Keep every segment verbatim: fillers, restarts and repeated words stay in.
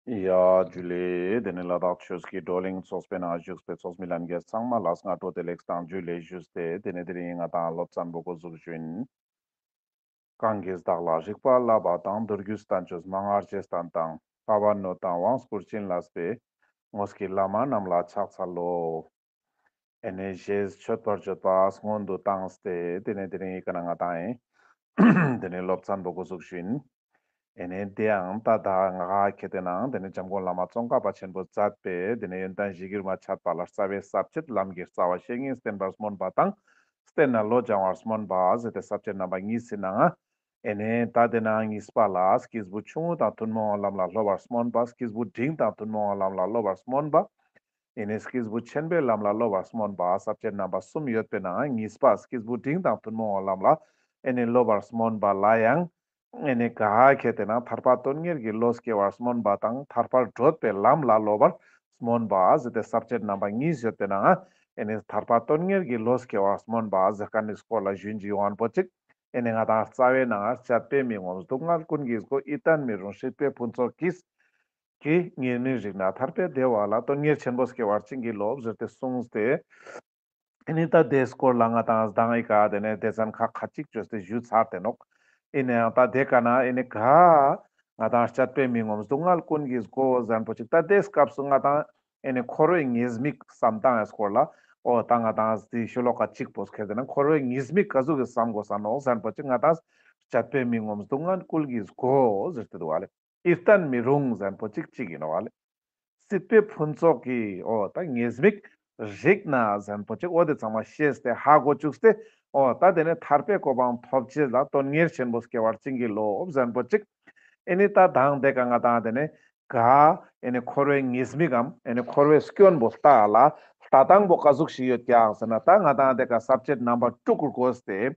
ཡ་ཇུ་ལེ། དེ་ནས་ལ་དྭགས་ཆོས་ཀྱི་བགྲོ་གླེང་ཚོགས་པའི་ནང་བཞུགས་པའི་ཚོགས་མི་ལྷན་རྒྱས་ཚང་མ་ལ་སྔ་དྲོ་བདེ་ལེགས་དང་ཇུ་ལེ་ཞུས་ཏེ། དེ་ནས་དེ་རིང་ང་དང་སློབ་ཚན་པོ་འགོ་འཛུགས་ཞུ་ཡིན། གང་གིས་བདག་ལ་རིག་པ་བསླབ་པ་དང་། མདོ་རྒྱུད་བསྟན་བཅོས་མན་ངག་རྗེས་བསྟན་དང་། བསླབ་པ་ནོད་དང་དབང་བསྐུར་བྱིན་བརླབས་པའི། དངོས་ཀྱི་བླ་མ་རྣམས་ལ་ཕྱག་འཚལ་ལོ། ཨེ་ནེ་ཞེས་མཆོད་པར་བརྗོད་པ་སྔོན་དུ་བཏང་སྟེ། དེ་ནས་དེ་རིང་ཡི་གེ་ན་ང་དང་ཡིན། དེ་ནས་སློབ་ཚན་པོ་འགོ་འཛུགས་ཞུ་ཡིན། ཨེ་ནེ་དེ་ཡང་ད་ད་ང་ག་ཁེ་ཏེ་ནང་དེ་ནས་འཇམ་མགོན་བླ་མ་ཙོང་ཁ་པ་ཆེན་པོས་མཛད་པའི་དེ་ནས་ཡོན་ཏན་གཞིར་གྱུར་མ་འཆད་པ་ལ་རྩ་བའི་ས་བཅད་ལམ་གྱི་རྩ་བ་བཤེས་གཉེན་བསྟེན་པར་སྨོན་པ་དང་། བསྟེན་ནས་བློ་སྦྱང་བར་སྨོན་པ་ཟེར་ཏེ་ས་བཅད་རྣམ་པ་གཉིས་སི་ནང་། ཨེ་ནེ་ད་དེ་ནང་གཉིས་པ་ལ་སྐྱེས་བུ་ཆུང་ངུ་དང་ཐུན་མོང་བའི་ལམ་ལ་སློབ་པར་སྨོན་པ། སྐྱེས་བུ་འབྲིང་དང་ཐུན་མོང་བའི་ལམ་ལ་སློབ་པར་སྨོན་པ། ཨེ་ནེ་སྐྱེས་བུ་ཆེན་པོའི་ལམ་ལ་སློབ་པར་སྨོན་པ་ས་བཅད་རྣམ་པ་གསུམ་ཡོད་པའི་ནང་གཉིས་པ་སྐྱེས་བུ་འབྲིང་དང་ཐུན་མོང་བའི་ལམ་ལ་ཨེ་ནེ་སློབ་པར་སྨོན་པ་ལ་ཡང་། ཨེ་ནེ་ག་ཁེ་ཏེ་ན་ཐར་པ་དོན་གཉེར་གྱི་བློ་སྐྱེ་བར་སྨོན་པ་དང་ཐར་པར་བགྲོད་པའི་ལམ་ལ་སློབ་པར་སྨོན་པ་ཟེར་ཏེ་ས་བཅད་རྣམ་པ་གཉིས་ཡོད་པའི་ནང་ཨེ་ནེ་ཐར་པ་དོན་གཉེར་གྱི་བློ་སྐྱེ་བར་སྨོན་པ་ཟེར་མཁན་ནི་སྐོར་ལ་ཞུ་ཡིན་པོ་ཅིག་ཨེ་ནེ་ང་དང་རྩ་བའི་ནང་སྤྱད་པས་མི་ངོམས་སྡུག་བསྔལ་ཀུན་གྱི་སྒོ། ཡིད་བརྟན་མི་རུང་སྲིད་པའི་ཕུན་ཚོགས་ཀྱིས། ཀྱི་ཉེས་དམིགས་རིག་ནས་ཐར་པའི་བདེ་བ་ལ། དོན་གཉེར་ཆེན་པོ་སྐྱེ་བར་བྱིན་གྱིས་རློབས་ཟེར་ཏེ་གསུངས་ཏེ། ཨེ་ནེ་ད་དེའི་སྐོར་ལ་ང་དང་མདང་ཡི་གེ་དེ་ནས་སྡེ་ཚན་ཁག་ཁ་ཅིག་བཅོས་ཏེ་ཞུས་ཚར་ཏེ་ནོག་ཨེ་ནེ་ཡང་ད་དེ་ག་ན་ཨེ་ནེ་ག་ང་དང་སྤྱད་པས་མི་ངོམས་སྡུག་བསྔལ་ཀུན་གྱི་སྒོ་ཟེར་མཁན་པོ་ཅིག་ད་དེའི་སྐབས་སུ་ང་དང་ཨེ་ནེ་འཁོར་བའི་ཉེས་དམིགས་བསམ་སྟངས་ཡི་སྐོར་ལ་འོ་ད་ང་དང་དེའི་ཤོ་ལོ་ཀ་གཅིག་པོ་ཁེ་ཏེ་ན་འཁོར་བའི་ཉེས་དམིགས་ག་ཟུག་གི་བསམ་དགོས་ས་ནོག་ཟེར་མཁན་པོ་ཅིག་ང་དང་སྤྱད་པས་མི་ངོམས་སྡུག་བསྔལ་ཀུན་གྱི་སྒོ་ཟེར་ཏེ་འདུག་པ་ལེ། ཡིད་བརྟན་མི་རུང་ཟེར་མཁན་པོ་ཅིག་ཅིག་ཡིན་ནོག་པ་ལེ། སྲིད་པའི་ཕུན་ཚོགས་ཀྱི་འོ་ད་ཉེས་དམིགས་རིག་ནས་ཟེར་མཁན་པོ་ཅིག་འོ་དེ་ཚང་མ་ཤེས་ཏེ་ཧ་གོ་བཅུག་སྟེ་འོ་ད་དེ་ནས་ཐར་པའི་གོ་འཕང་ཐོབ་ཅེས་ལ་དོན་གཉེར་ཆེན་པོ་སྐྱེ་བར་བྱིན་གྱིས་རློབས་ཟེར་མཁན་པོ་ཅིག་ཨེ་ནེ་ད་མདང་དེ་ག་ང་དང་དེ་ནས་ག་ཨེ་ནེ་འཁོར་བའི་ཉེས་དམིགས་གམ་ཨེ་ནེ་འཁོར་བའི་སྐྱོན་པོ་ལྟ་ལ་ལྟ་སྟངས་པོ་ག་ཟུག་ཞིག་ཡོད་ཀྱག་ཟེར་ན་ད་ང་དང་དེ་ག་ས་བཅད་རྣམ་པ་དྲུག་གུ་བགོས་ཏེ།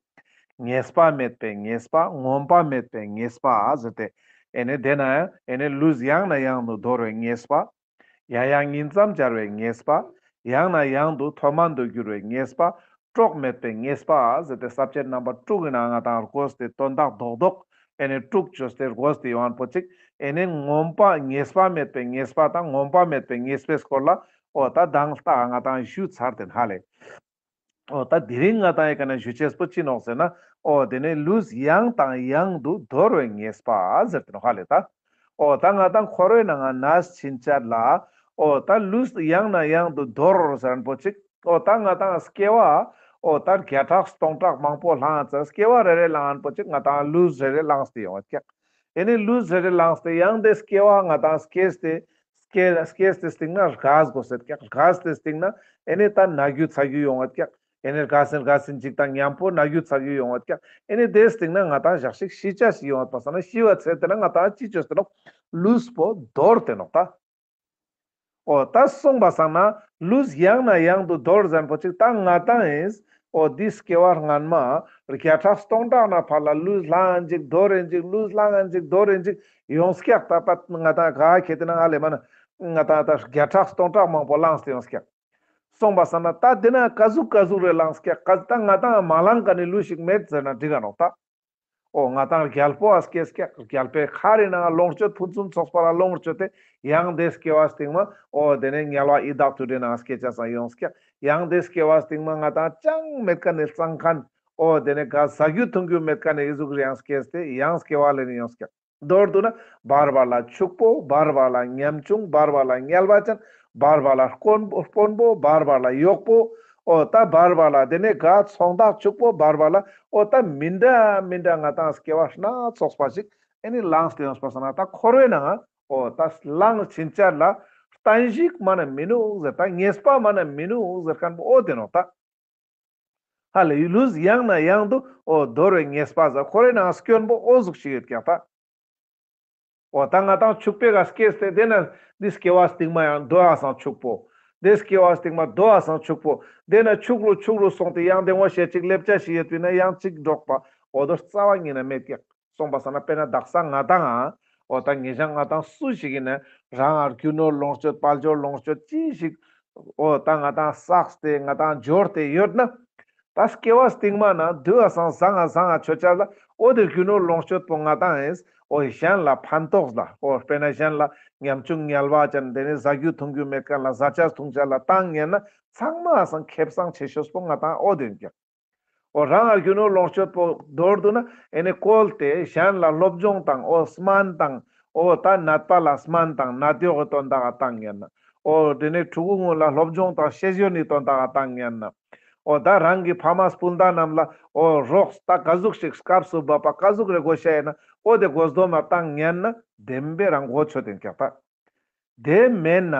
ངེས་པ་མེད་པའི་ངེས་པ། ངོམས་པ་མེད་པའི་ངེས་པ་ཟེར་ཏེ། ཨེ་ནེ་དེ་ན་ཡང་ཨེ་ནེ་ལུས་ཡང་ནས་ཡང་དུ་འདོར་བའི་ངེས་པ། ཡང་ཡང་ཉིང་མཚམས་སྦྱར་བའི་ངེས་པ། ཡང་ནས་ཡང་དུ་མཐོ་དམན་དུ་འགྱུར་བའི་ངེས་པ། གྲོགས་མེད་པའི་ངེས་པ་ཟེར་ཏེ་ས་བཅད་རྣམ་པ་དྲུག་གི་ནང་ང་དང་བགོས་ཏེ་དོན་དག་རྡོག་རྡོག་ཨེ་ནེ་དྲུག་བཅོས་ཏེ་བགོས་ཏེ་ཡོང་མཁན་པོ་ཅིག་ཨེ་ནེ་ངོམས་པ་ངེས་པ་མེད་པའི་ངེས་པ་དང་ངོམས་པ་མེད་པའི་ངེས་པའི་སྐོར་ལ་འོ་ད་མདང་ལྟ་ང་དང་ཞུས་ཚར་ཏེ་ཧ་ལེ། འོ་ད་དེ་རིང་ང་དང་ཡི་གེ་ན་ཞུ་ཅེས་པོ་ཅི་ནོག་ཟེར་ན། འོ་དེ་ནས་ལུས་ཡང་དང་ཡང་དུ་འདོར་བའི་ངེས་པ་ཟེར་ཏེ་ནོག་ཧ་ལེ་ད། འོ་ད་ང་དང་འཁོར་བའི་ནང་ང་ན་ཕྱིན་ཆད་ལ། འོ་ད་ལུས་ཡང་ནས་ཡང་དུ་འདོར་ཟེར་མཁན་པོ་ཅིག་འོ་ད་ང་དང་སྐྱེ་བ། འོ་ད་བརྒྱ་ཕྲག་སྟོང་ཕྲག་མང་པོ་བླངས་ཙང་སྐྱེ་བ་རེ་རེ་བླངས་མཁན་པོ་ཅིག་ང་དང་ལུས་རེ་རེ་བླངས་ཏེ་ཡོང་བ་ཀྱག་ཨེ་ནེ་ལུས་རེ་རེ་བླངས་ཏེ་ཡང་དེ་སྐྱེ་བ་ང་དང་སྐྱེས་ཏེ། སྐྱེ་སྐྱེས་ཏེ་སྟིང་ན་རྒས་དགོས་སེད་ཀྱག་རྒས་ཏེ་སྟིང་ན་ཨེ་ནེ་ད་ན་རྒྱུ་ཚ་རྒྱུ་ཡོང་བད་ཀྱག་ཨེ་ནེ་རྒས་སེན་རྒས་སེན་ཅིག་དང་མཉམ་པོ་ན་རྒྱུ་ཚ་རྒྱུ་ཡོང་བད་ཀྱག་ཨེ་ནེ་དེ་སྟིང་ན་ང་དང་ཞག་ཞིག་ཤི་ཅེས་ཤིག་ཡོང་བད་པ་སང་ན་ཤི་བ་ཚེ་དེ་ན་ང་དང་ཅི་བཅོས་ཏེ་ནོག་ལུས་པོ་འདོར་ཏེ་ནོག་ད། འོ་ད་སོང་པ་སང་ན་ལུས་ཡང་ནས་ཡང་དུ་འདོར་ཟེར་མཁན་པོ་ཅིག་ད་ང་དང་ཡིན། འོ་འདི་སྐྱེ་བ་སྔན་མ་བརྒྱ་ཕྲག་སྟོང་ཕྲག་ནས་ཕར་ལ་ལུས་བླངས་ཅིག་འདོར་རེ་ཅིག་ལུས་བླངས་ཅིག་འདོར་རེ་ཅིག་ཡོང་ཀྱག་ད་པ་ང་དང་ག་ཁེ་ཏེ་ན་ཧ་ལེ་མ་ན་ང་དང་ད་བརྒྱ་ཕྲག་སྟོང་ཕྲག་མང་པོ་བླངས་ཏེ་ཡོང་ཀྱག་སོང་པ་སང་ན་ད་དེ་ན་ག་ཟུག་ག་ཟུག་རེ་བླངས་ཀྱག་ག་ད་ང་དང་མ་བླངས་མཁན་ནི་ལུས་ཤིག་མེད་ཟེར་ན་འགྲིག་ག་ནོག་ད། འོ་ང་དང་རྒྱལ་པོ་ཨ་སྐྱེས་ཀྱག་རྒྱལ་པོའི་མཁར་རི་ནང་ལོངས་སྤྱོད་ཕུན་སུམ་ཚོགས་པ་ལ་ལོངས་སྤྱོད་དེ་ཡང་དེ་སྐྱེ་བ་སྟིང་མ་འོ་དེ་ནས་དམྱལ་བ་ཡི་དྭགས་དུད་འགྲོའི་ནང་སྐྱེ་ཅེས་སང་ཡོང་ཀྱག་ཡང་དེ་སྐྱེ་བ་སྟིང་མ་ང་དང་ཅང་མེད་མཁན་ནི་གཙང་མཁན་འོ་དེ་ནས་ག་ཟ་རྒྱུ་འཐུང་རྒྱུ་མེད་མཁན་ནི་ཡི་ཟུག་རེ་ཡང་སྐྱེས་ཏེ་ཡང་སྐྱེ་བ་ལེན་ཡོང་ཀྱག་མདོར་བསྡུ་ན་བར་བར་ལ་ཕྱུག་པོ་བར་བར་ལ་ཉམ་ཆུང་བར་བར་ལ་དམྱལ་བ་ཅན་བར་བར་ལ་དཔོན་པོ་དཔོན་པོ་བར་བར་ལ་གཡོག་པོ། འོ་ད་བར་བར་ལ་དེ་ནས་ག་ཚོང་བདག་ཕྱུག་པོ་བར་བར་ལ་འོ་ད་མི་འདྲ་མི་འདྲ་ང་དང་སྐྱེ་བ་སྣ་ཚོགས་པ་ཞིག་ཨེ་ནི་བླངས་ཏེ་ཡོང་པ་སང་ན་ད་འཁོར་བའི་ནང་འོ་ད་བླངས་ཕྱིན་ཆད་ལ་བརྟན་བཞུགས་མ་ན་མི་ནུག་ཟེར་ད་ངེས་པ་མ་ན་མི་ནུག་ཟེར་མཁན་པོ་འོ་དེ་ནོག་ད། ཧ་ལེ་ལུས་ཡང་ནས་ཡང་དུ་འོ་འདོར་བའི་ངེས་པ་ཟེར་འཁོར་བའི་ནང་སྐྱོན་པོ་འོ་ཟུག་ཞིག་ཡོད་ཀྱག་ད། འོ་ད་ང་དང་ཕྱུག་པོའི་ག་སྐྱེས་ཏེ་དེ་ན་འདི་སྐྱེ་བ་སྟིང་མ་ཡང་དོ་ཨ་སང་ཕྱུག་པོ། དེ་སྐྱེ་བ་སྟིང་མ་དོ་ཨ་སང་ཕྱུག་པོ། དེ་ན་ཕྱུག་རུ་ཕྱུག་རུ་སོང་སྟེ་ཡང་དེ་ངོ་ཤེས་ཅིག་ལེབ་ཅེས་ཤིག་ཡོད་པས་ན་ཡང་ཅིག་འགྲོགས་པ། འོ་དོ་རྩ་བ་ཉིད་ན་མེད་ཀྱག་སོང་པ་སང་ན་དཔེར་ན་དག་ས་ང་དང་ཨ། འོ་ད་ངེད་ཅག་ང་དང་སུ་ཞིག་ཡིན་ན་རང་ཨ་རྒྱུ་ནོར་ལོངས་སྤྱོད་དཔལ་འབྱོར་ལོངས་སྤྱོད་ཅི་ཞིག་འོ་ད་ང་དང་བསགས་ཏེ་ང་དང་འབྱོར་ཏེ་ཡོད་ན། ད་སྐྱེ་བ་སྟིང་མ་ན་དོ་ཨ་སང་བཟང་ང་བཟང་ང་ཆོ་ཅེས་ལ་འོ་དེ་རྒྱུ་ནོར་ལོངས་སྤྱོད་པོ་ང་དང་ཨིན། འོ་གཞན་ལ་ཕན་ཐོགས་ལ། འོ་དཔེར་ན་གཞན་ལ་ཉམ་ཆུང་ངལ་བ་ཅན་དེ་ནི་ཟ་རྒྱུ་འཐུང་རྒྱུ་མེད་མཁན་ལ་ཟ་ཆས་འཐུང་ཆས་ལ་བཏང་ཉན་ན་ཚང་མའི་སང་ཁེ་བཟང་ཆེ་ཤོས་པོ་ང་ཏང་འོ་དེ་ཡིན་ཀྱག། འོ་རང་ང་རྒྱུ་ནོར་ལོངས་སྤྱོད་པོ་མདོར་བསྡུ་ན་ཨེ་ནི་བཀོལ་ཏེ་གཞན་ལ་སློབ་སྦྱོང་དང་འོ་སྨན་དང་འོ་ད་ནད་པ་ལ་སྨན་དང་ནད་གཡོག་གི་དོན་དག་ག་བཏང་ཉན་ན། འོ་དེ་ནི་ཕྲུ་གུ་ངུ་ལ་སློབ་སྦྱོང་དང་ཤེས་ཡོན་ནི་དོན་དག་ག་བཏང་ཉན་ན། འོ་ད་རང་གི་ཕ་མ་སྤུན་ཟླ་རྣམས་ལ་འོ་རོགས་ད་ག་ཟུག་ཞིག་སྐབས་སུ་བབ་པ་ག་ཟུག་རེ་དགོས་ཤེས་ཡིན་ན་འོ་དེ་དགོས་འདོད་མ་བཏང་ཉན་ན་བདེན་པའི་རང་གོ་ཆོད་དེ་ཀྱག་ད། དེ་མེད་ན་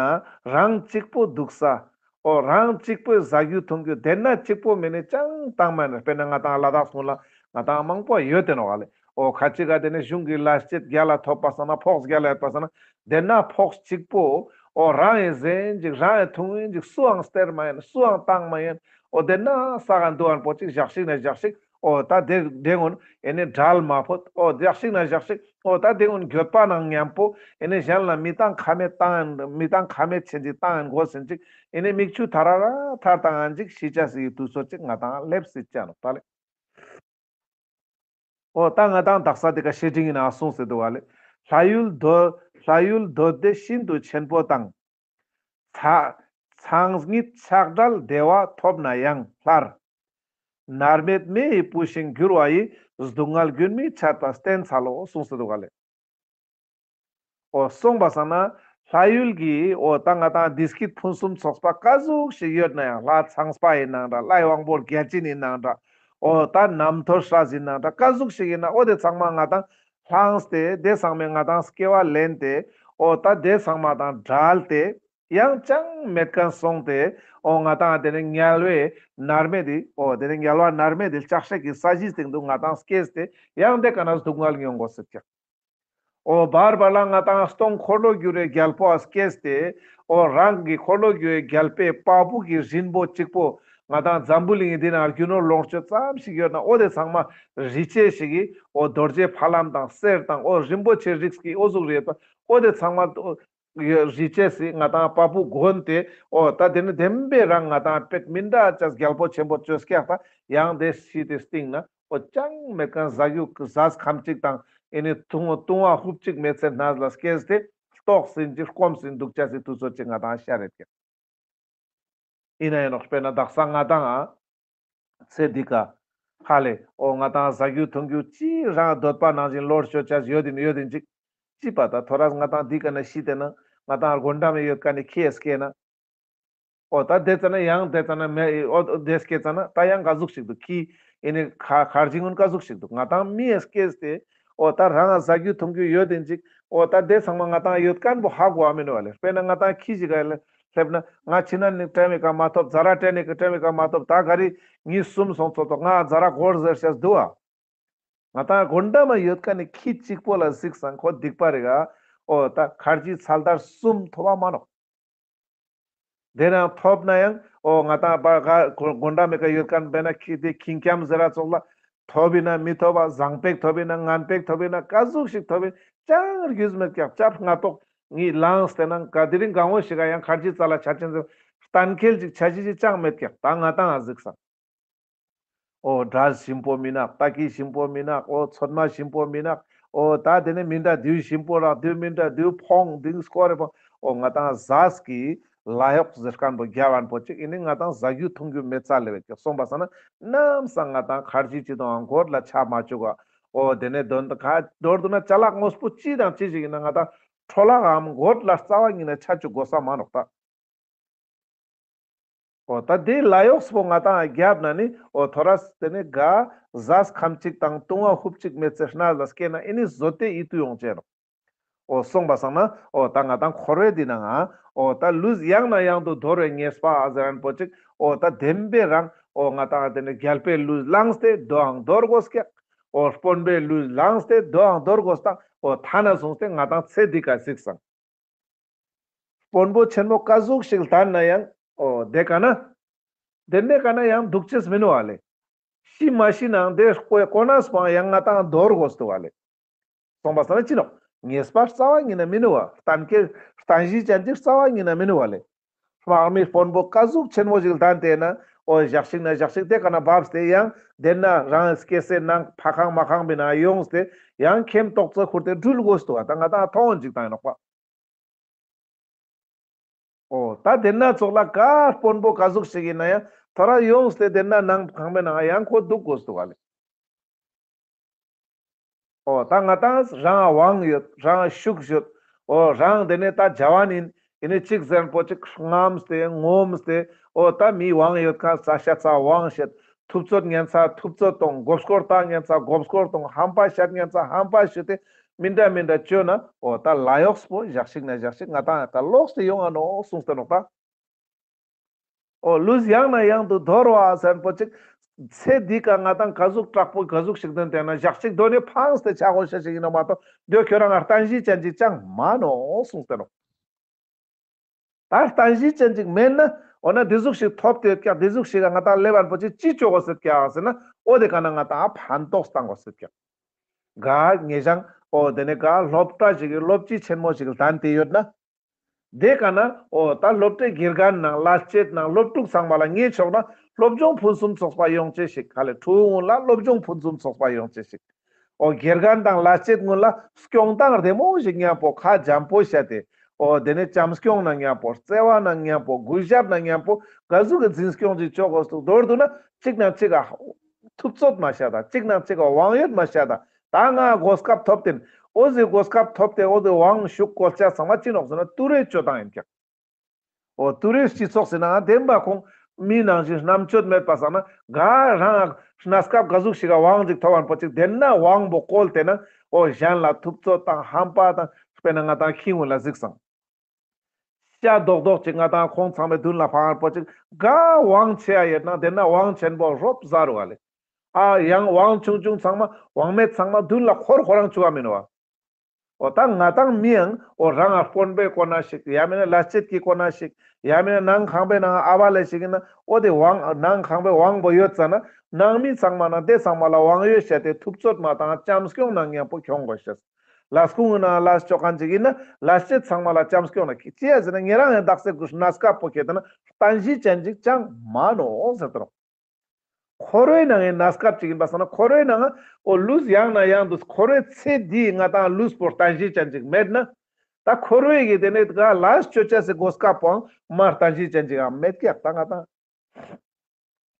རང་གཅིག་པོ་འདུག་ས། འོ་རང་གཅིག་པོའི་ཟ་རྒྱུ་འཐུང་རྒྱུ་དེ་ན་གཅིག་པོ་མེད་ནས་ཅང་བཏང་མ་ནས། དཔེར་ན་ང་ཏང་ལ་དྭགས་སུ་ལ་ང་ཏང་མང་པོ་ཡོད་དེ་ནོག་ལེ། འོ་ཁ་ཅིག་ག་དེ་ནས་གཞུང་གི་ལས་བྱེད་རྒྱ་ལ་ཐོབ་པ་སང་ན་ཕོགས་རྒྱ་ལ་ཡོད་པ་སང་ན་དེ་ན་ཕོགས་གཅིག་པོ་འོ་རང་ཡིན་ཟེན་ཅིག་རང་ཡིན་འཐུང་ཡིན་ཅིག་སུའང་སྟེར་མ་ཡིན། སུའང་བཏང་མ་ཡིན། འོ་དེ་ན་ས་ག་འདུག་ཨན་པོ་ཅིག་ཞག་ཞིག་ན་ཞག་ཞིག་འོ་ད་དེ་དེ་ངོ་ཨེ་ནི་འབྲལ་མ་ཕོད། འོ་ཞག་ཞིག་ན་ཞག་ཞིག་འོ་ད་དེ་ངོ་འགྱོད་པ་ནང་མཉམ་པོ་ཨེ་ནི་གཞན་ལ་མི་བཏང་ཁ་མེད་བཏང་མི་བཏང་ཁ་མེད་ཆེན་ཅིག་བཏང་ཨན་དགོས་ཟེན་ཅིག་ཨེ་ནི་མིག་ཆུ་ཐར་ར་ཐར་བཏང་ཨན་ཅིག་ཤི་ཆ་སི་དུས་ཚོད་ཅིག་ང་ཏང་སླེབས་སྲིད་ཅ་ནོག་ད་ལེ། འོ་ད་ང་ཏང་དག་ས་དེ་ཀ་བཤེས་སྤྲིང་ཡིན་ན་གསུངས་སྲིད་འདུག་ག་ལེ། ལྷ་ཡུལ་འདོད་ལྷ་ཡུལ་འདོད་བདེ་ཤིན་ཏུ་ཆེན་པོ་དང་། ཚ་ཚངས་ཉིད་ཆགས་བྲལ་བདེ་བ་ཐོབ་ན་ཡང་སླར། མནར་མེད་མེ་ཡི་བུད་ཤིང་འགྱུར་བ་ཡི། སྡུག་བསྔལ་རྒྱུན་མི་འཆད་པ་བསྟེན་འཚལ་ལོ། གསུངས་སྲིད་འདུག་ག་ལེ། འོ་གསུངས་པ་སང་ན་ལྷ་ཡུལ་གྱི་འོ་ད་ང་ཏང་བདེ་སྐྱིད་ཕུན་སུམ་ཚོགས་པ་ག་ཟུག་ཞིག་ཡོད་ན་ཡང་ལྷ་ཚངས་པ་ཡིན་ནང་འདྲ་ལྷའི་དབང་པོ་བརྒྱ་བྱིན་ཡིན་ནང་འདྲ་འོ་ད་རྣམ་ཐོས་སྲས་ཡིན་ནང་འདྲ་ག་ཟུག་ཞིག་ཡིན་ན་འོ་དེ་ཚང་མ་ང་ཏང་བླངས་ཏེ་དེ་ཚང་མས་ང་ཏང་སྐྱེ་བ་ལེན་ཏེ་འོ་ད་དེ་ཚང་མ་དང་བྲལ་ཏེ་ཡང་ཅང་མེད་མཁན་སོང་སྟེ་འོ་ང་ཏང་དེ་ནི་དམྱལ་བའི་མནར་མེད་དེ་འོ་དེ་ནི་དམྱལ་བ་མནར་མེད་དེ་ལྕགས་སྲེག་གི་ས་གཞིའི་སྟེང་དུ་ང་ཏང་སྐྱེས་ཏེ་ཡང་དེ་ཀ་ན་སྡུག་བསྔལ་མྱོང་དགོས་སྲིད་ཀྱག། འོ་བར་བར་ལ་ང་ཏང་སྟོང་འཁོར་ལོ་སྒྱུར་བའི་རྒྱལ་པོ་ཨ་སྐྱེས་ཏེ་འོ་རང་གི་འཁོར་ལོ་སྒྱུར་བའི་རྒྱལ་པོའི་བ་སྤུ་གི་རིན་པོ་གཅིག་པོ་ང་ཏང་འཛམ་བུ་གླིང་འདི་ན་རྒྱུ་ནོར་ལོངས་སྤྱོད་ཙམ་ཞིག་ཡོད་ན་འོ་དེ་ཚང་མ་རི་ཆས་ཤིག་གི་འོ་རྡོ་རྗེ་ཕ་ལམ་དང་གསེར་དང་འོ་རིན་པོ་ཆེ་རིགས་ཀྱི་འོ་ཟུག་རེད་པ། འོ་དེ་ཚང་མ་འོ་རི་ཆས་སི་ང་ཏང་བ་སྤུ་གོན་ཏེ་འོ་ད་དེ་ནི་བདེན་པའི་རང་ང་ཏང་དཔེ་མི་འདྲ་ཅག་རྒྱལ་པོ་ཆེན་པོ་བཅོས་ཀྱག་ད་ཡང་དེ་ཤི་སྟེ་སྟིང་ན། འོ་ཅང་མེད་མཁན་ཟ་རྒྱུ་ཟས་ཁམ་གཅིག་དང་ཨེ་ནི་བཏུང་བ་ཧུབ་གཅིག་མེད་ཚེ་གནས་ལ་སྐྱེས་ཏེ་ལྟོགས་ཟིན་གྱི་སྐོམ་ཟིན་འདུག་ཅེས་སི་དུས་ཚོད་ཅིག་ང་ཏང་ཤར་རེད་ཀྱག། ཡིན་ན་ཡང་ནོག་དཔེར་ན་དག་ས་ང་ཏང་ཨ་ཚེ་འདི་ཀ་ཧ་ལེ་འོ་ང་ཏང་ཟ་རྒྱུ་འཐུང་རྒྱུ་ཅི་རང་འདོད་པ་ནང་བཞིན་ལོངས་སྤྱོད་ཅེས་ཡོད་དེ་ཡོད་དེ་ཅིག་ཅི་པ་ད་ཐོ་རས་ང་ཏང་འདི་ཀ་ན་ཤི་དེ་ན་ང་ཏང་སྒོ་འགྲམ་ཡོད་མཁན་ནི་ཁྱི་ཡ་སྐྱེས་ན། འོ་ད་དེ་ཙ་ན་ཡང་དེ་ཙ་ན་མེ་འོ་དེ་སྐྱེ་ཙ་ན་ད་ཡང་ག་ཟུག་ཞིག་འདུག་ཁྱི་ཨེ་ནི་ཁ་ཁར་ཇི་ངུན་ག་ཟུག་ཞིག་འདུག། ང་ཏང་མི་ཡ་སྐྱེས་ཏེ་འོ་ད་རང་ང་ཟ་རྒྱུ་འཐུང་རྒྱུ་ཡོད་དེ་ཅིག། འོ་ད་དེ་ཚང་མ་ང་ཏང་ཡོད་མཁན་པོ་ཧ་གོ་བ་མིན་བ་ལེ། དཔེར་ན་ང་ཏང་ཁྱི་ཞིག་ག་ལེ་སླེབས་ན་ང་ཕྱི་ནས་ནི་སྤྲད་མེད་ཀ་མ་ཐོབ། ཛ་ར་སྤྲད་ནི་ཀ་སྤྲད་མེད་ཀ་མ་ཐོབ། ད་ག་རི་གཉིས་གསུམ་སོང་ཚོགས་ཐོག་ང་ཛ་ར་སྒོར་ཟེར་ཤེས་འདུག་བ། ང་ཏང་སྒོ་འགྲམ་མ་ཡོད་མཁན་ནི་ཁྱི་གཅིག་པོ་ལ་གཟིགས་སང་ཁོ་སྡིག་པ་རེད་ག། འོ་ད་ཁར་ཇི་ཚད་ལྟར་གསུམ་ཐོབ་པ་མ་ནོག། དེ་ན་ཐོབ་ན་ཡང་འོ་ང་ཏང་བ་ག་སྒོ་འགྲམ་མེ་ཀ་ཡོད་མཁན་བེ་ན་ཁྱི་དེ་ཁྱི་འཁྱམ་ཟེར་ར་ཙོགས་ལ་ཐོབ་ཡིན་ན་མི་ཐོབ་པ། བཟང་པེག་ཐོབ་ཡིན་ན་ངན་པེག་ཐོབ་ཡིན་ན་ག་ཟུག་ཞིག་ཐོབ་ཡིན་ཅང་རྒྱུས་མེད་ཀྱག། ཅབ་སྔ་ཏོག་ངི་ལངས་ཏེ་ན་ག་དེ་རིང་གང་བོ་ཞིག་ག་ཡང་ཁར་ཇི་ཙ་ལ་ཆ་ཆེན་ཟེར་གཏན་འཁེལ་ཅིག་ཆ་ཅི་ཅིག་ཅང་མེད་ཀྱག། ད་ང་ཏང་ཨ་གཟིགས་སང་། འོ་དགྲ་ཞིམ་པོ་མི་ནག། ཏ་ཀི་ཞིམ་པོ་མི་ནག། འོ་ཚོད་མ་ཞིམ་པོ་མི་ནག། འོ་ད་དེ་ནི་མི་འདྲ་དུས་ཞིམ་པོ་རག་དུས་མི་འདྲ་དུས་ཕོང་དིང་སྐོར་རེ་པོ། འོ་ང་ཏང་ཟས་ཀྱི་ལ་གཡོག་ཟེར་མཁན་པོ་རྒྱ་བན་པོ་ཅིག་ཡིན་ནི་ང་ཏང་ཟ་རྒྱུ་འཐུང་རྒྱུ་མེད་ཙ་ལེ་བས་ཀྱི་སོང་པ་སང་ན་ནམ་སང་ང་ཏང་ཁར་ཇི་ཅི་དང་མགོ་ལ་ཆ་མ་བཅུག་ག། འོ་དེ་ནི་དོན་དུ་ཁ་མདོར་བསྡུ་ན་ཅ་ལག་དངོས་པོ་ཅི་དང་ཅི་ཞིག་ཡིན་ན་ང་ཏང་འཕྲོ་བརླག་གམ་མགོ་ལ་རྩ་བ་ཉིད་ནས་ཆ་བཅུག་དགོས་ས་མ་ནོག་ད། འོ་ད་དེ་ལ་གཡོག་པོ་ང་ཏང་རྒྱབ་ན་ནི་འོ་ཐོ་རས་དེ་ནི་ག་ཟས་ཁམ་གཅིག་དང་བཏུང་བ་ཧུབ་གཅིག་མེད་ཚེ་གནས་ལ་སྐྱེས་ན་ཨེ་ནི་བཟོ་ལྟས་ཡིད་དུ་ཡོང་ཅེས་རོ། འོ་སོང་པ་སང་ན་འོ་ད་ང་ཏང་འཁོར་བའི་འདི་ནང་ང་འོ་ད་ལུས་ཡང་ན་ཡང་དུ་འདོར་བའི་ངེས་པ་ཨ་ཟེར་མཁན་པོ་ཅིག། འོ་ད་བདེན་པའི་རང་འོ་ང་ཏང་དེ་ནི་རྒྱལ་པོའི་ལུས་བླངས་ཏེ་དོའང་འདོར་དགོས་ཀྱག། འོ་དཔོན་པོའི་ལུས་བླངས་ཏེ་དོའང་འདོར་དགོས་དང་འོ་ཐ་ན་བཟུང་སྟེ་ང་ཏང་ཚེ་འདི་ཀ་གཟིགས་སང་། དཔོན་པོ་ཆེན་མོ་ག་ཟུག་ཞིག་ལྡན་ན་ཡང་འོ་དེ་ཀ་ན། དེ་ནས་ཀ་ན་ཡང་འདུག་ཅེས་མིན་ནོ་བ་ལེ། ཤི་མ་ཤི་ནང་དེ་ཀོ་ཀོ་ནས་པང་ཡང་ང་ཏང་འདོར་དགོས་ཏུ་བ་ལེ། སོང་པ་སང་ན་ཅི་ནོག། ངེས་པ་རྩ་བ་ཉིད་ནས་མིན་ནོ་བ། གཏན་འཁེལ་གཏན་གཞི་ཅན་གྱི་རྩ་བ་ཉིད་ནས་མིན་ནོ་བ་ལེ། དམག་མི་དཔོན་པོ་ག་ཟུག་ཆེན་མོ་ཞིག་ལྡན་ཏེ་ན། འོ་ཞག་ཞིག་ན་ཞག་ཞིག་དེ་ཀ་ན་བབས་ཏེ་ཡང་དེ་ན་རང་སྐྱེ་སའི་ནང་ཕ་ཁང་མ་ཁང་པའི་ནང་ཡོངས་ཏེ་ཡང་ཁེམ་ཏོག་ཙེ་ཁུར་ཏེ་འགྲུལ་དགོས་འདུག་ག། ད་ང་ཏང་མཐོང་འཇིག་དང་ཡིན་ནོག་པ། འོ་ད་དེ་ན་ཙོགས་ལ་ག་དཔོན་པོ་ག་ཟུག་ཞིག་ཡིན་ན་ཡང་ཐོ་ར་ཡོངས་ཏེ་དེ་ན་ནང་ཁང་པའི་ནང་ཡང་ཁོ་འདུག་དགོས་འདུག་ག་ལེ། འོ་ད་ང་ཏང་རང་དབང་ཡོད། རང་ཤུགས་ཡོད། འོ་རང་དེ་ནས་ད་བྱ་བ་ནི་ཨེ་ནི་གཅིག་ཟེར་པོ་གཅིག་རྔམས་ཏེ་ངོམས་ཏེ། འོ་ད་མི་དབང་ཡོད་ཁན་ས་ཤ་ཚ་དབང་བྱེད། ཐུབ་ཚོད་ཉན་ས་ཐུབ་ཚོད་གཏོང་། མགོ་སྐོར་བཏང་ཉན་ས་མགོ་སྐོར་གཏོང་། ཧམ་པ་བཤད་ཉན་ས་ཧམ་པ་བཤད་དེ་མི་འདྲ་མི་འདྲ་བཅོས་ན། འོ་ད་ལ་ཡོགས་པོ་ཞག་ཞིག་ན་ཞག་ཞིག་ང་ཏང་ད་ལོགས་ཏེ་ཡོང་ང་ནོག་གསུངས་ཏེ་ནོག་ད། འོ་ལུས་ཡང་ན་ཡང་དུ་དོར་བ་ཟེར་པོ་ཅིག་ཚེ་འདི་ཀ་ང་ཏང་ག་ཟུག་དྲག་པོ་ག་ཟུག་ཞིག་དོན་དེ་ན་ཞག་ཅིག་དོན་ནི་ཕངས་ཏེ་ཆ་དགོས་ཤེས་ཤིག་ཡིན་ནོ་མ་གཏོགས་དེ་ཁྱོད་རང་ང་རྟེན་གཞི་ཅན་ཅིག་ཅང་མ་ནོག་གསུངས་ཏེ་ནོག། ད་རྟེན་གཞི་ཅན་ཅིག་མེད་ན་འོ་ན་དེ་ཟུག་ཞིག་ཐོབ་སྟེ་ཡོད་ཀྱག། དེ་ཟུག་ཞིག་ག་ང་ཏང་ལེབ་བར་པོ་ཅིག་ཅི་ཅོ་དགོས་སེད་ཀྱག་ཟེར་ན། འོ་དེ་ཀ་ན་ང་ཏང་ཕན་ཐོགས་བཏང་དགོས་སེད་ཀྱག། ག་ངེ་ཞང་འོ་དེ་ནས་ག་སློབ་གྲྭ་ཞིག་གི་སློབ་སྤྱི་ཆེན་མོ་ཞིག་ལ་བསྡད་དེ་ཡོད་ན། དེ་ཀ་ན་འོ་ད་སློབ་གྲྭའི་དགེ་རྒན་ནང་ལས་བྱེད་ནང་སློབ་ཕྲུག་ཚང་མ་ལ་ངས་ཆོག་ན་སློབ་སྦྱོང་ཕུན་སུམ་ཚོགས་པ་ཡོང་ཅེས་ཤིག། ཧ་ལས་ཕྲུ་གུ་ལ་སློབ་སྦྱོང་ཕུན་སུམ་ཚོགས་པ་ཡོང་ཅེས་ཤིག། འོ་དགེ་རྒན་དང་ལས་བྱེད་ཀུན་ལ་སྐྱོང་སྟངས་བདེ་མོ་ཞིག་མཉམ་པོ་ཁ་འཇམ་པོ་བཤད་དེ། འོ་དེ་ནས་བྱམས་སྐྱོང་ན་མཉམ་པོ་བརྩེ་བ་ན་མཉམ་པོ་གུས་ཞབས་ན་མཉམ་པོ་ག་ཟུག་གི་འཛིན་སྐྱོང་ཅིག་ཅོ་དགོས་འདུག། མདོར་བསྡུ་ན་གཅིག་ནང་གཅིག་ག་ཐུབ་ཚོད་མ་བཤད་ད། གཅིག་ནང་གཅིག་ག་དབང་ཡོད་མ་བཤད་ད། ད་ང་གོ་སྐབས་ཐོབ་སྟེ་ཨིན། འོ་ཟེ་གོ་སྐབས་ཐོབ་སྟེ་འོ་ཟེ་དབང་ཤུགས་བཀོལ་ཆ་ཚང་མ་ཅི་ནོག་ཟེར་ན་ཏུ་རེ་ཅོ་སྟངས་ཡིན་ཀྱག། འོ་ཏུ་རེ་སྤྱི་ཚོགས་སི་ནང་བདེན་པ་ཁོང་མི་ནང་བཞིན་རྣམ་དཔྱོད་མེད་པ་སང་ན་ག་རང་གནས་སྐབས་ག་ཟུག་ཞིག་ག་དབང་ཅིག་ཐོབ་བན་པོ་ཅིག་དེ་ན་དབང་པོ་བཀོལ་ཏེ་ན་འོ་གཞན་ལ་ཐུབ་ཚོད་དང་ཧམ་པ་དང་དཔེར་ན་ང་ཏང་ཁྱི་གུན་ལ་གཟིགས་སང་། ཤ་རྡོག་རྡོག་ཅིག་ང་ཏང་ཁོང་ཚང་མའི་མདུན་ལ་ཕང་པོ་ཅིག་ག་དབང་ཆེ་ཡ་ཡོད་ན་དེ་ན་དབང་ཆེན་པོ་རོབ་ཟ་རུ་བ་ལེ། ཨ་ཡང་དབང་ཆུང་ཆུང་ཚང་མ་དབང་མེད་ཚང་མ་མདུན་ལ་འཁོར་ཁོ་རང་བཅུག་ག་མིན་བ། འོ་ད་ང་ཏང་མི་ཡང་འོ་རང་ང་དཔོན་པོའི་གོ་ན་ཞིག་ཡང་མིན་ན་ལས་བྱེད་ཀྱི་གོ་ན་ཞིག་ཡང་མིན་ན་ནང་ཁང་པའི་ནང་ཨ་བ་ལེ་ཞིག་ཡིན་ན་འོ་དེ་དབང་ནང་ཁང་པའི་དབང་པོ་ཡོད་ཙ་ན་ནང་མི་ཚང་མ་ན་དེ་ཚང་མ་ལ་དབང་ཡོད་བཤད་དེ་ཐུབ་ཚོད་མ་དང་བྱམས་སྐྱོང་ན་མཉམ་པོ་ཁྱོང་དགོས་ཤེས། ལས་ཁུངས་ནང་ལས་ཅོ་མཁན་ཅིག་ཡིན་ན་ལས་བྱེད་ཚང་མ་ལ་བྱམས་སྐྱོང་ན་ཅི་ཡ་ཟེར་ན་ཉེ་རང་ཡང་དག་སེ་གུ་གནས་སྐབས་པོ་ཁྱེད་ན་རྟེན་གཞི་ཅན་ཅིག་ཅང་མ་ནོག་ཟེར་དོ། འཁོར་བའི་ནང་ཡང་གནས་སྐབས་ཅིག་ཡིན་པ་སང་ན་འཁོར་བའི་ནང་འོ་ལུས་ཡང་ན་ཡང་དུ་འཁོར་བའི་ཚེ་འདིའི་ང་ཏང་ལུས་པོ་རྟེན་གཞི་ཅན་ཅིག་མེད་ན། ད་འཁོར་བའི་གི་དེ་ནས་ག་ལས་ཅོ་ཅེས་སི་གོ་སྐབས་པོའང་མ་རྟེན་གཞི་ཅན་ཅིག་ཡང་མེད་ཀྱག་ད་ང་ཏང་།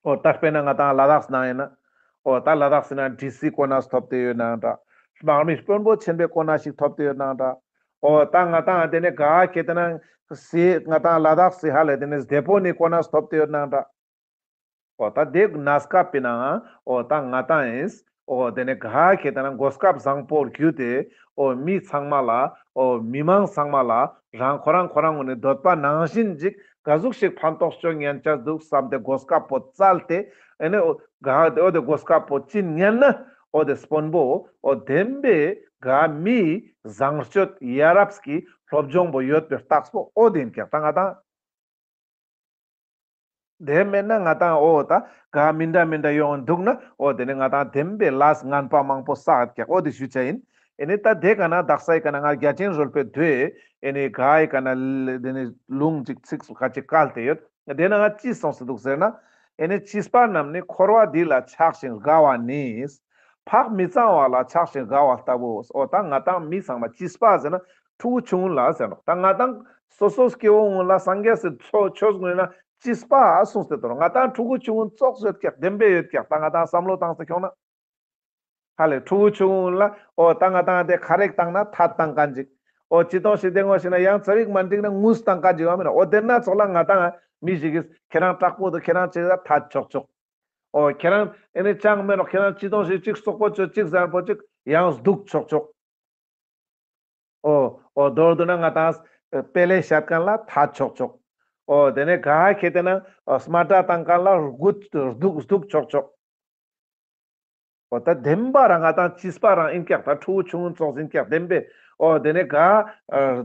འོ་ད་དཔེར་ན་ང་ཏང་ལ་དྭགས་ནང་ཡིན་ན། འོ་ད་ལ་དྭགས་སི་ན་ཌི་སི་གོ་གནས་ཐོབ་སྟེ་ཡོད་ནའང་འདྲ། དམག་མི་དཔོན་པོ་ཆེན་པོའི་གོ་གནས་ཤིག་ཐོབ་སྟེ་ཡོད་ནའང་འདྲ། འོ་ད་ང་ཏང་དེ་ནས་ག་ཁེ་དེ་ན་སི་ང་ཏང་ལ་དྭགས་སི་ཧ་ལས་དེ་ནས་སྡེ་དཔོན་ནི་གོ་གནས་ཐོབ་སྟེ་ཡོད་ནའང་འདྲ། འོ་ད་དེ་གནས་སྐབས་པའི་ནང་འོ་ད་ང་ཏང་ཡིན། འོ་དེ་ནས་ག་ཁེ་དེ་ན་གོ་སྐབས་བཟང་པོ་བརྒྱུད་དེ་འོ་མི་ཚང་མ་ལ་འོ་མི་མང་ཚང་མ་ལ་རང་ཁོ་རང་ཁོ་རང་ངོས་ནས་འདོད་པ་ནང་བཞིན་ཅིག་ག་ཟུག་ཞིག་ཕན་ཐོགས་ཅོ་ཉན་ཆ་འདུག་བསམ་སྟེ་གོ་སྐབས་པོ་བཙལ་ཏེ་ཨེ་ནས་འོ་ག་འོ་དེ་གོ་སྐབས་པོ་ཅི་ཉན་ན་འོ་དེ་དཔོན་པོ་འོ་བདེན་པའི་ག་མི་བཟང་སྤྱོད་ཡ་རབས་ཀྱི་སློབ་སྦྱོང་པོ་ཡོད་པའི་རྟགས་པོ་འོ་དེ་ཡིན་ཀྱག་ད་ང་ཏང་། དེ་མེད་ན་ང་ཏང་འོ་ད་ག་མི་འདྲ་མི་འདྲ་ཡོང་འདུག་ན་འོ་དེ་ནས་ང་ཏང་བདེན་པའི་ལས་ངན་པ་མང་པོ་བསགས་ཀྱག་འོ་དེ་ཞུ་ཆ་ཡིན། ཨེ་ནི་ད་དེ་ཀ་ན་དག་ས་ཡི་ཀ་ན་ང་རྒྱ་ཆེན་རོལ་པའི་མདོའི་ཨེ་ནི་ག་ཡི་ཀ་ན་ལ་དེ་ནི་ལུང་ཅིག་ཚིགས་སུ་ཁ་ཅིག་བཀལ་ཏེ་ཡོད། དེ་ན་ང་ཅི་གསུངས་སེ་འདུག་ཟེར་ན། ཨེ་ནི་བྱིས་པ་རྣམས་ནི་འཁོར་བ་འདི་ལ་ཆགས་ཤིང་དགའ་བ་ནི། ཕག་མི་གཙང་བ་ལ་ཆགས་ཤིང་དགའ་བ་ལྟ་བུའོ། འོ་ད་ང་ཏང་མི་ཚང་མ་བྱིས་པ་ཟེར་ན་ཕྲུ་གུ་ཆུང་ངུན་ལ་ཟེར་ནོག། ད་ང་ཏང་སོ་སོ་སྐྱེ་བོ་ངུན་ལ་སངས་རྒྱས་སི་ཆོས་ཆོས་ངུན་ན་བྱིས་པ་གསུངས་ཏེ་དོ། ང་ཏང་ཕྲུ་གུ་ཆུང་ངུན་ཙོགས་ཡོད་ཀྱག། བདེན་པའི་ཡོད་ཀྱག། ད་ང་ཏང་བསམ་བློ་བཏང་སྟེ་ཁྱོང་ན། ཧ་ལས་ཕྲུ་གུ་ཆུང་ངུན་ལ་འོ་ད་ང་ཏང་དེ་ཁ་རེག་བཏང་ན་ཐད་བཏང་མཁན་ཅིག། འོ་ཅི་ཏོང་ཞིག་དེ་ངོ་ཤེས་ན་ཡང་ཚ་བིག་མ་འགྲིག་ན་ངུས་བཏང་མཁན་ཅིག་ཡོད་མིན་ན། འོ་དེ་ན་ཙོགས་ལ་ང་ཏང་མི་ཞིག་གིས་ཁྱེད་རང་དྲག་པོ་འདུག། ཁྱེད་རང་ཅིག་ལ་ཐད་ཆོག་ཆོག། འོ་ཁྱེད་རང་ཨེ་ནི་ཅང་མེད་ནོག། ཁྱེད་རང་ཅི་ཏོང་ཞིག་ཅིག་སོག་པོ་ཅོ་ཅིག་ཟེར་པོ་ཅིག་ཡང་སྡུག་ཆོག་ཆོག། འོ་འོ་མདོར་བསྡུ་ན་ང་ཏང་དཔེ་ལེ་བཤད་མཁན་ལ་ཐད་ཆོག་ཆོག། འོ་དེ་ནས་ག་ཁེ་དེ་ན་སྨ་དྲ་བཏང་མཁན་ལ་སྡུག་སྡུག་ཆོག་ཆོག། འོ་ད་བདེན་པ་རང་ང་ཏང་བྱིས་པ་རང་ཡིན་ཀྱག། ད་ཕྲུ་གུ་ཆུང་ངུན་ཙོགས་ཡིན་ཀྱག་བདེན་པས། འོ་དེ་ནས་ག་ཨ་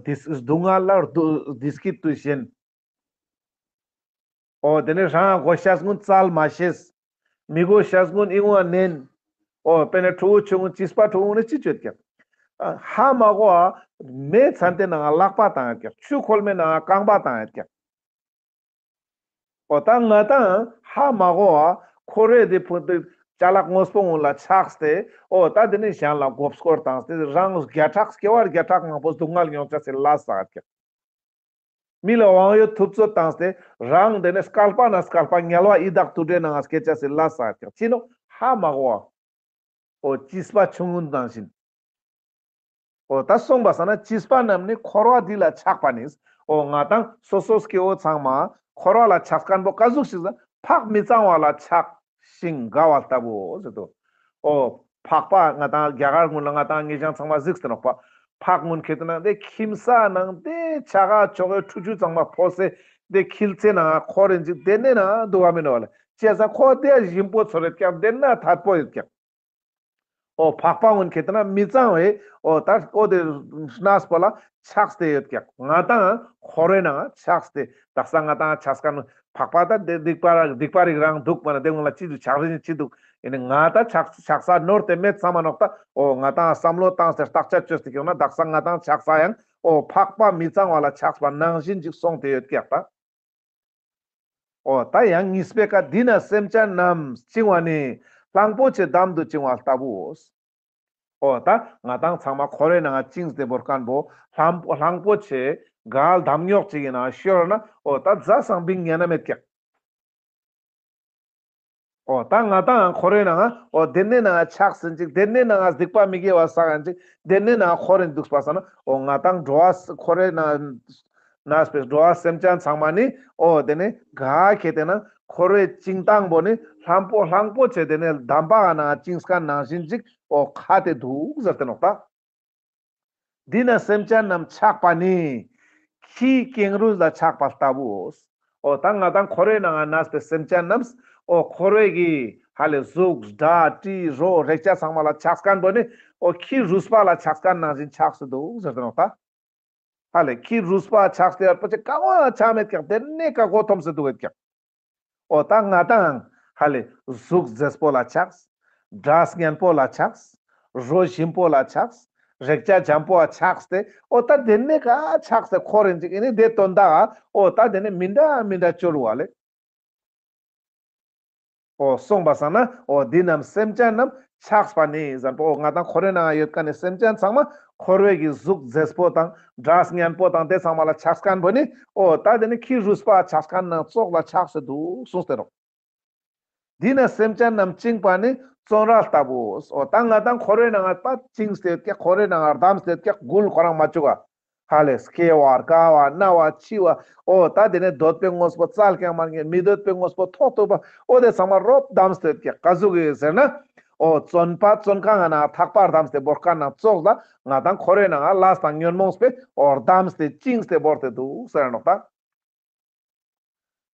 དེ་སྡུག་བསྔལ་ལ་སྡུག་བདེ་སྐྱིད་དུ་ཞེན། འོ་དེ་ནས་རང་དགོས་ཤེས་ཀུན་བཙལ་མ་ཤེས། མི་དགོས་ཤེས་ཀུན་ཨིན་བ་ནན། འོ་དཔེར་ན་ཕྲུ་གུ་ཆུང་ངུན་བྱིས་པ་ཕྲུ་གུ་ངུན་ནི་ཅི་བཅོས་ཀྱག། ཨ་ཧ་མ་གོ་ཨ་མེ་ཚན་ཏེ་ནང་ལག་པ་བཏང་ཡོད་ཀྱག། ཆུ་ཁོལ་མའི་ནང་རྐང་པ་བཏང་ཡོད་ཀྱག། འོ་ད་ང་དང་ཧ་མ་གོ་བ་འཁོར་བའི་དེ་ཕུ་དེ་ཅ་ལག་དངོས་པོ་ཀུན་ལ་ཆགས་ཏེ། འོ་ད་དེ་ནི་གཞན་ལ་མགོ་སྐོར་བཏང་སྟེ་རང་བརྒྱ་ཕྲག་སྐྱེ་བ་བརྒྱ་ཕྲག་མང་པོ་སྡུག་བསྔལ་མྱོང་ཆ་སི་ལས་བསགས་ཀྱག། མི་ལ་དབང་ཡོད་ཐུབ་ཚོད་བཏང་སྟེ་རང་དེ་ནི་བསྐལ་པ་ན་བསྐལ་པ་དམྱལ་བ་ཡི་དྭགས་དུད་འགྲོའི་ནང་ང་སྐྱེ་ཆ་སི་ལས་བསགས་ཀྱག། ཅི་ནོག་ཧ་མ་གོ་བ། འོ་བྱིས་པ་ཆུང་ངུན་ནང་བཞིན། འོ་ད་སོང་པ་སང་ན་བྱིས་པ་རྣམས་ནི་འཁོར་བ་འདི་ལ་ཆགས་པ་ནི། འོ་ང་དང་སོ་སོ་སྐྱེ་བོ་ཚང་མ་འཁོར་བ་ལ་ཆགས་མཁན་པོ་ག་ཟུག་ཞིག་ཟེར་ན་ཕག་མི་གཙང་བ་ལ་ཆགས་ཤིང་རྒ་བ་ལྟ་བུའོ་ཟེར་དོ། འོ་ཕག་པ་ང་དང་རྒྱ་གར་ཀུན་ལ་ང་དང་ངེ་ཅག་ཚང་མ་གཟིགས་ཏེ་ནོག་པ། ཕག་ཀུན་ཁེ་ཏེ་ན་དེ་ཁྱིམ་ས་ནང་དེ་ཆ་ག་ཆོ་གའི་ཁྲུ་ཆུ་ཚང་མ་ཕོ་སེ་དེ་འཁྱིལ་ཚེ་ན་འཁོར་རེ་འཇིག་དེ་ནས་ན་འདུག་ག་མིན་ནོག་ལེ། ཅི་ཟེར་ན་ཁོ་དེ་ཞིམ་པོ་ཚོར་ཡོད་ཀྱག། དེ་ན་ཐད་པོ་ཡོད་ཀྱག། འོ་ཕག་པ་ཀུན་ཁེ་ཏེ་ན་མི་གཙང་བའི་འོ་ད་འོ་དེ་གནས་པོ་ལ་ཆགས་ཏེ་ཡོད་ཀྱག། ང་དང་འཁོར་བའི་ནང་ཆགས་ཏེ་དག་ས་ང་དང་ཆགས་མཁན་ཕག་པ་ད་དེ་སྡིག་པ་སྡིག་པ་རིགས་རང་འདུག་མ་ན་དེ་ཀུན་ལ་ཅི་འདུག་ཆགས་རིན་ཅི་འདུག། ཨེ་ནི་ང་ད་ཆགས་ཆགས་ས་ནོར་ཏེ་མེད་ས་མ་ནོག་ད། འོ་ང་དང་བསམ་བློ་བཏང་སྟེ་བརྟག་དཔྱད་བཅོས་ཏེ་ཀྱང་ན་དག་ས་ང་དང་ཆགས་ས་ཡང་འོ་ཕག་པ་མི་གཙང་བ་ལ་ཆགས་པ་ནང་བཞིན་ཅིག་སོང་སྟེ་ཡོད་ཀྱག་ད། འོ་ད་ཡང་གཉིས་པའི་ཀ་འདི་ན་སེམས་ཅན་རྣམས་བཅིང་བ་ནི་གླང་པོ་ཆེ་འདམ་དུ་བཅིང་བ་ལྟ་བུའོ། འོ་ད་ང་དང་ཚང་མ་འཁོར་བའི་ནང་བཅིངས་ཏེ་བོར་མཁན་པོ་གླང་གླང་པོ་ཆེ་ག་འདམ་ཉོག་ཅིག་གི་ནང་ཤོར་ན་འོ་ད་རྫ་སང་བིང་ཉན་ན་མེད་ཀྱག། འོ་ད་ང་དང་འཁོར་བའི་ནང་འོ་དེ་ནས་ནང་ཆགས་ཟིན་ཅིག། དེ་ནས་ནང་སྡིག་པ་མི་དགེ་བ་བསགས་ཡིན་ཅིག། དེ་ནས་ནང་འཁོར་རིན་འདུག་པ་སང་ན་འོ་ང་དང་འགྲོ་བ་འཁོར་བའི་ནང་ན་སྤེ་འགྲོ་བ་སེམས་ཅན་ཚང་མ་ནི་འོ་དེ་ནས་ག་ཁེ་ཏེ་ན་འཁོར་བའི་བཅིང་སྟངས་པོ་ནི་གླང་པོ་གླང་པོ་ཆེ་དེ་ནས་འདམ་པ་ག་ནང་བཅིངས་མཁན་ནང་བཞིན་ཅིག་འོ་ཁ་ཏེ་འདུག་ཟེར་ཏེ་ནོག་ད། འདི་ན་སེམས་ཅན་རྣམས་ཆགས་པ་ནི། ཁྱིའི་ཀེང་རུས་ལ་ཆགས་པ་ལྟ་བུའོ། འོ་ད་ང་དང་འཁོར་བའི་ནང་ང་གནས་པའི་སེམས་ཅན་རྣམས་འོ་འཁོར་བའི་གི་ཧ་ལས་གཟུགས་སྒྲ་དྲི་རོ་རེག་བྱ་ཚང་མ་ལ་ཆགས་མཁན་པོ་ནི་འོ་ཁྱི་རུས་པ་ལ་ཆགས་མཁན་ནང་བཞིན་ཆགས་སུ་འདུག་ཟེར་ཏེ་ནོག་ད། ཧ་ལས་ཁྱི་རུས་པ་ཆགས་ཏེ་ཡར་པོ་ཆེ་ག་བ་ཆ་མེད་ཀྱག། དེ་ནས་ཀ་གོ་ཐོམ་སེ་འདུག་ཡོད་ཀྱག། འོ་ད་ང་དང་ཧ་ལས་གཟུགས་མཛེས་པོ་ལ་ཆགས། སྒྲ་སྙན་པོ་ལ་ཆགས། རོ་ཞིམ་པོ་ལ་ཆགས། རེག་བྱ་འཇམ་པོ་ལ་ཆགས་ཏེ་འོ་ད་དེ་ནས་ག་ཆགས་ཏེ་འཁོར་རིན་ཅིག་ཨེ་ནི་དེ་དོན་དག་འོ་ད་དེ་ནས་མི་འདྲ་མི་འདྲ་བཅོ་རུ་བ་ལེ། འོ་སོང་པ་སང་ན་འོ་འདི་རྣམས་སེམས་ཅན་རྣམས་ཆགས་པ་ནི་ཟེར་པོ་འོ་ང་དང་འཁོར་བའི་ནང་ཡོད་མཁན་ནི་སེམས་ཅན་ཚང་མ་འཁོར་བའི་གི་གཟུགས་མཛེས་པོ་དང་སྒྲ་སྙན་པོ་དང་དེ་ཚང་མ་ལ་ཆགས་མཁན་པོ་ནི་འོ་ད་དེ་ནི་ཁྱི་རུས་པ་ཆགས་མཁན་ནང་ཙོགས་ལ་ཆགས་སེ་འདུག་གསུངས་ཏེ་ནོག། འདི་ན་སེམས་ཅན་རྣམས་བཅིངས་པ་ནི་བཙོན་ར་ལྟ་བུའོ། འོ་ད་ང་དང་འཁོར་བའི་ནང་ང་བཅིངས་ཏེ་ཡོད་ཀྱག། འཁོར་བའི་ནང་ང་བསྡམས་ཏེ་ཡོད་ཀྱག། འགུལ་ཁོ་རང་མ་བཅུག་ག། ཧ་ལས་སྐྱེ་བ་རྒ་བ་ན་བ་འཆི་བ་འོ་ད་དེ་ནས་འདོད་པའི་དངོས་པོ་བཙལ་ཀྱང་མ་རྙེད། མི་འདོད་པའི་དངོས་པོ་ཐོག་ཐུག་པ་འོ་དེ་ཚང་མ་རོབ་བསྡམས་ཏེ་ཡོད་ཀྱག། ག་ཟུག་གི་ཟེར་ན་འོ་བཙོན་པ་བཙོན་ཁང་ང་ནང་ཐག་པ་བསྡམས་ཏེ་བོར་མཁན་ནང་ཙོགས་ལ་ང་དང་འཁོར་བའི་ནང་ང་ལས་དང་ཉོན་མོངས་པས་འོ་བསྡམས་ཏེ་བཅིངས་ཏེ་བོར་ཏེ་འདུག་ཟེར་ནོག་ད།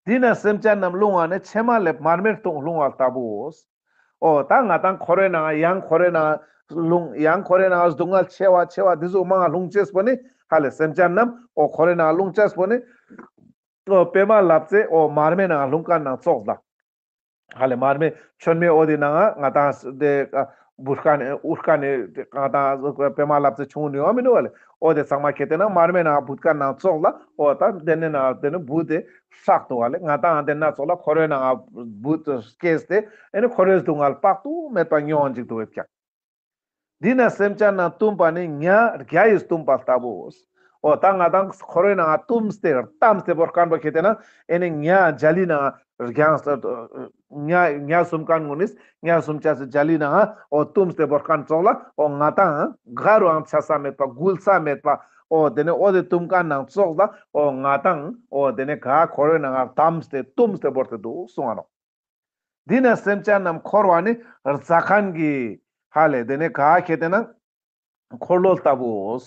འདི་ན་སེམས་ཅན་རྣམས་ལྷུང་བ་ནི་ཕྱེ་མ་ལེབ་མར་མེར་ལྷུང་བ་ལྟ་བུའོ། འོ་ད་ང་དང་འཁོར་བའི་ནང་ཡང་འཁོར་བའི་ནང་ལྷུང་ཡང་འཁོར་བའི་ནང་སྡུག་བསྔལ་ཆེ་བ་ཆེ་བ་འདི་ཟུག་མང་ང་ལྷུང་ཅེས་པོ་ནི་ཧ་ལས་སེམས་ཅན་རྣམས་འོ་འཁོར་བའི་ནང་ལྷུང་ཅེས་པོ་ནི་འོ་པད་མ་ལབ་ཙེ་འོ་མར་མེ་ནང་ལྷུང་མཁན་ནང་ཙོགས་ལ། ཧ་ལས་མར་མེ་མཆོད་མེ་འོ་དེ་ནང་ང་ང་དང་དེ་བུ་ཁ་ནས་དབུ་ཁ་ནས་ང་དང་པད་མ་ལབ་ཙེ་ཆུང་ངུ་ཡོང་བ་མི་འདུག་བ་ལེ། འོ་དེ་ཚང་མ་ཁྱེར་ཏེ་ན་མར་མེ་ནང་བུད་མཁན་ནང་ཙོགས་ལ་འོ་ད་དེ་ནས་ནང་དེ་ནས་བུད་དེ་སྲེག་འདུག་བ་ལེ། ང་དང་དེ་ནང་ཙོགས་ལ་འཁོར་བའི་ནང་བུད་སྐྱེས་ཏེ་ཨེ་ནི་འཁོར་བའི་སྡུག་བསྔལ་དཔག་ཏུ་མེད་པ་མྱོང་བ་ཅིག་འདུག་བས་ཀྱང་། འདི་ན་སེམས་ཅན་རྣམས་བཏུམས་པ་ནི་ཉ་བརྒྱ་ཡིས་བཏུམས་པ་ལྟ་བུའོ། འོ་ད་ང་དང་འཁོར་བའི་ནང་བཏུམས་ཏེ་བསྡམས་ཏེ་བོར་མཁན་པོ་ཁྱེར་ཏེ་ན་ཨེ་ནི་ཉ་རྒྱ་ལི་ནང་རྒྱང་ཉ་ཉ་བསྡུམ་མཁན་ངོ་ནིས་ཉ་བསྡུམ་ཅེས་སི་རྒྱ་ལི་ནང་འོ་བཏུམས་ཏེ་བོར་མཁན་ཙོགས་ལ་འོ་ང་དང་ག་རུའང་ཆ་ས་མེད་པ་འགུལ་ས་མེད་པ་འོ་དེ་ནས་འོ་དེ་བཏུམས་མཁན་ནང་ཙོགས་ལ་འོ་ང་དང་འོ་དེ་ནས་ག་འཁོར་བའི་ནང་བསྡམས་ཏེ་བཏུམས་ཏེ་བོར་ཏེ་འདུག་གསུངས་ནོག། འདི་ན་སེམས་ཅན་རྣམས་འཁོར་བ་ནི་རྫ་མཁན་གྱི་ཧ་ལས་དེ་ནས་ག་ཁྱེར་ཏེ་ན་འཁོར་ལོ་ལྟ་བུའོ།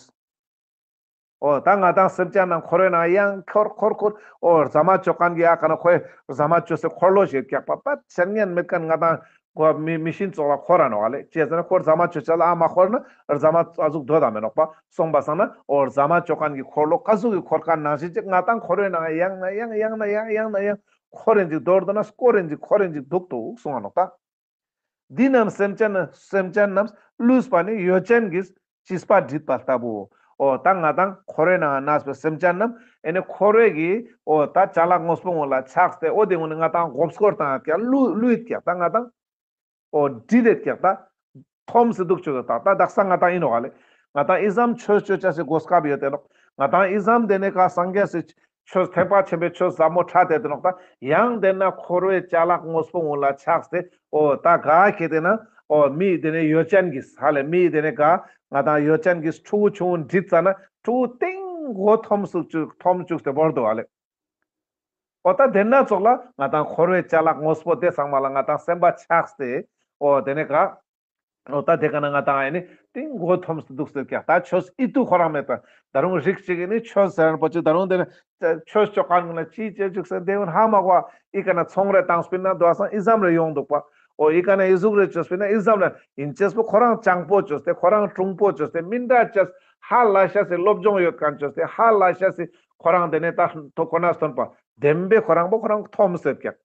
འོ་ད་ང་དང་སེམས་ཅན་རྣམས་འཁོར་བའི་ནང་ཡང་འཁོར་འཁོར་འཁོར་འོ་རྫ་མ་བཅོ་མཁན་གྱི་ཨ་ཁ་ན་ཁོའི་རྫ་མ་བཅོ་སའི་འཁོར་ལོ་ཞིག་ཀྱག་པ་པ་ཆེར་ཉན་མེད་མཁན་ང་དང་གོ་མི་མི་ཤིན་ཙོགས་ལ་འཁོར་ར་ནོག་ལེ། ཅི་ཟེར་ན་ཁོ་རྫ་མ་བཅོ་ཅེས་ལ་ཨ་མ་འཁོར་ན་རྫ་མ་ཨ་ཟུག་སྡོད་དང་མེད་ནོག་པ། སོང་པ་སང་ན་འོ་རྫ་མ་བཅོ་མཁན་གྱི་འཁོར་ལོ་ཀ་ཟུག་གི་འཁོར་མཁན་ནང་བཞིན་ཅིག་ང་དང་འཁོར་བའི་ནང་ཡང་ན་ཡང་ཡང་ན་ཡང་ཡང་ན་ཡང་འཁོར་རིན་ཅིག་མདོར་བསྡུ་ན་སྐོར་རིན་ཅིག་འཁོར་རིན་ཅིག་འདུག་འདུག་གསུངས་པ་ནོག་ད། འདི་རྣམས་སེམས་ཅན་སེམས་ཅན་རྣམས་བསླུས་པ་ནི་ཡོ་ཅན་གྱིས་བྱིས་པ་བསྒྲིབས་པ་ལྟ་བུའོ། འོ་ད་ང་དང་འཁོར་བའི་ནང་ན་གནས་པའི་སེམས་ཅན་རྣམས་ཨེ་ནི་འཁོར་བའི་གི་འོ་ད་ཅ་ལག་དངོས་པོ་ཀུན་ལ་ཆགས་ཏེ་འོ་དེ་ཀུན་ནི་ང་དང་མགོ་སྐོར་བཏང་ཡོད་ཀྱག་ལུས་ཡོད་ཀྱག་ད་ང་དང་འོ་འདྲིད་དེ་ཀྱག་ད་འཐོམས་སེ་དུག་ཅུག་ད་ད་དག་ས་ང་དང་ཨིན་ནོག་ལེ། ང་དང་ཨི་ཙམ་ཆོས་ཅོ་ཅེས་སི་གོ་སྐབས་ཡོད་དེ་ནོག། ང་དང་ཨི་ཙམ་དེ་ནས་ཀ་སངས་རྒྱས་སི་ཆོས་ཐེག་པ་ཆེན་པོའི་ཆོས་ཟབ་མོ་ཁྲ་དེ་དེ་ནོག་ད་ཡང་དེ་ན་འཁོར་བའི་ཅ་ལག་དངོས་པོ་ཀུན་ལ་ཆགས་ཏེ་འོ་ད་ག་ཁེ་དེ་ན་འོ་མི་དེ་ནས་ཡོ་ཅན་གྱིས་ཧ་ལེ་མི་དེ་ནས་ག་ང་དང་ཡོ་ཅན་གྱིས་ཕྲུ་གུ་ཆུང་ངུ་འདྲིད་ཙ་ན་ཕྲུ་གུ་སྟེང་མགོ་འཐོམས་སུ་བཅུག་འཐོམས་བཅུག་སྟེ་བོར་དུག་ཨ་ལེ། འོ་ད་དེ་ན་ཙོགས་ལ་ང་དང་འཁོར་བའི་ཅ་ལག་དངོས་པོ་དེ་ཚང་མ་ལ་ང་དང་སེམས་པ་ཆགས་ཏེ་འོ་དེ་ནས་ག་འོ་ད་དེ་ཀ་ན་ང་དང་ཨེ་ནི་སྟེང་མགོ་འཐོམས་སུ་དུག་ཟེར་ཀྱག་ད་ཆོས་ཨི་ཏུ་ཁོ་རང་མེད་པ་ད་རུང་རིགས་ཅིག་ཨེ་ནི་ཆོས་ཟེར་རན་པོ་ཅིག་ད་རུང་དེ་ནས་ཆོས་ཅོ་མཁན་ཀུན་ལ་ཅི་བྱེད་བཅུག་ཟེར་དེ་ཀུན་ཧ་མ་གོ་བ་ཨི་ཀ་ན་ཚོང་རེ་བཏང་སྤིན་ན་དུག་སང་ཨི་ཙམ་རེ་ཡོང་དུག་པ། འོ་ཨི་ཀ་ན་ཨི་ཟུག་རེ་ཅོས་སྤིན་ན་ཨི་ཙམ་རེ་ཨིན་ཅེས་པོ་ཁོ་རང་སྤྱང་པོ་ཅོས་ཏེ་ཁོ་རང་གྲུང་པོ་ཅོས་ཏེ་མི་འདྲ་ཅེས་ཧ་ལས་ཤེས་སི་སློབ་སྦྱོང་ཡོད་མཁན་ཅོས་ཏེ་ཧ་ལས་ཤེས་སི་ཁོ་རང་དེ་ནས་ད་ཐོ་ཁོ་ན་སྟོན་པ་བདེན་པའི་ཁོ་རང་པོ་ཁོ་རང་འཐོམས་སེ་ཀྱག་